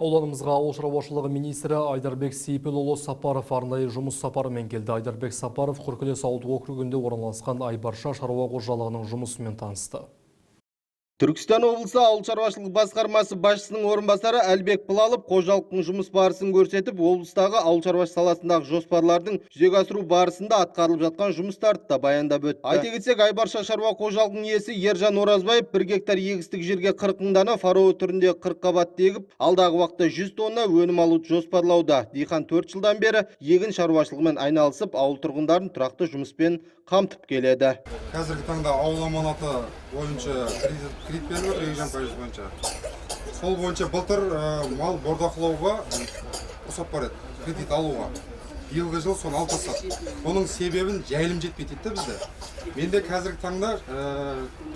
Ауданымызға ауыл шаруашылығы министрі Айдарбек Сейпілұлы Сапаров арнайы жұмыс сапарымен келді. Айдарбек Сапаров Құркілес ауылдық округінде орналасқан Айбарша шаруа қожалығының жұмысымен танысты. Түркістан облысы ауыл шаруашылық басқармасы басшысының орынбасары Әлбек Пылалов қожалықтың жұмыс барысын көрсетіп, облыстағы ауыл шаруашылық саласындағы жоспарлардың жүзеге асыру барысында атқарылып жатқан жұмыстарды да баяндап өтті. Айта кетсек, Айбарша шаруа қожалығының иесі Ержан Оразбаев 1 гектар егістік жерге 40 мың дана фароу түрінде 40 қабатты егіп, алдағы уақытта 100 тонна өнім алуды жоспарлауда. Диқан 4 жылдан бері егін шаруашылығымен айналысып, ауыл тұрғындарын тұрақты жұмыспен қамтып келеді. Қазіргі таңда Ауыл аманаты бойынша кредит беріп отыр, 2,5 пайыз бойынша. Сол бойынша былтыр мал бордақылауға рұқсат бар еді кредит алуға. Биылғы жылы соны алып тастады. Оның себебін жайылым жетпейді дейді да бізде. Менде қазіргі таңда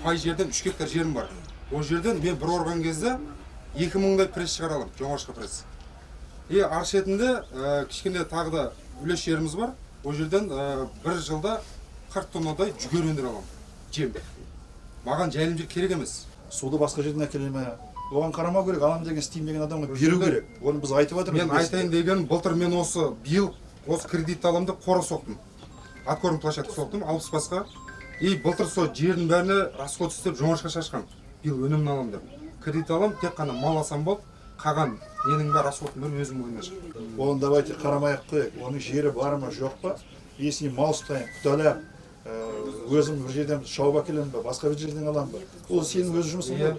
пай жерден 3 гектар жерім бар. Ол жерден мен бір орған кезде 2000-дай пресс шығара аламын, жоңашқа пресс. И ар шетінде кішкене тағы да үлес жеріміз бар. Ол жерден бір жылда 40 тоннадай жүгері өндіре аламын, жем. Маған жайылым жер керек емес. Суды басқа жерден әкеле ме, оған қарамау керек. Алам деген, істеймін деген адамға беру керек. Оны біз айтып жатырмыз. Мен айтайын дегенім, былтыр мен осы, биыл осы кредитті аламын деп қора соқтым, откорм площадка соқтым 60 басқа. И былтыр сол жердің бәріне расход істеп, жоңашқа шашқам. Биыл өнімін аламын деп кредит аламын, тек қана мал алсам болды, қалған ненің бәрі, расходтың бәрі өзім мойныма шығады. Оны давайте қарамай ақ қояйық. Оның жері бар ма, жоқ па? Если мал ұстаймын, күтәләп, өзім бір жерден шауып әкелемін ба, басқа бір жерден аламын ба, ол сенің өз жұмысың ғой.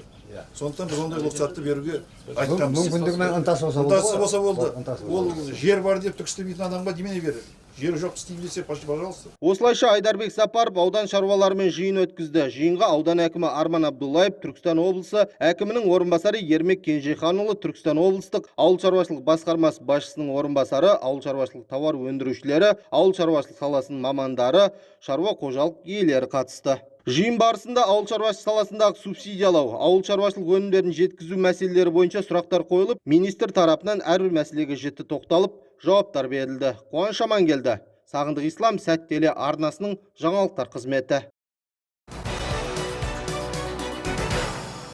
Сондықтан біз ондай рұқсатты беруге айтқанбыз. Мүмкіндігі мен ынтасы болса болды. Ынтасы болса болды. Ынтасы Ол болса. Жер бар деп түк істемейтін адамға немене береді? Жері жоқ, істеймін десе, пожалуйста. Осылайша Айдарбек Сапаров аудан шаруаларымен жиын өткізді. Жиынға аудан әкімі Арман Абдуллаев, Түркістан облысы әкімінің орынбасары Ермек Кенжеханұлы, Түркістан облыстық ауыл шаруашылық басқармасы басшысының орынбасары, ауыл шаруашылық тауар өндірушілері, ауыл шаруашылық саласының мамандары, шаруа қожалық иелері қатысты. Жиын барысында ауыл шаруашылық саласындағы субсидиялау, ауыл шаруашылық өнімдерін жеткізу мәселелері бойынша сұрақтар қойылып, министр тарапынан әрбір мәселеге жіті тоқталып, жауаптар берілді. Қуаныш Амангелді, Сағындық Ислам, Сәт теле арнасының жаңалықтар қызметі.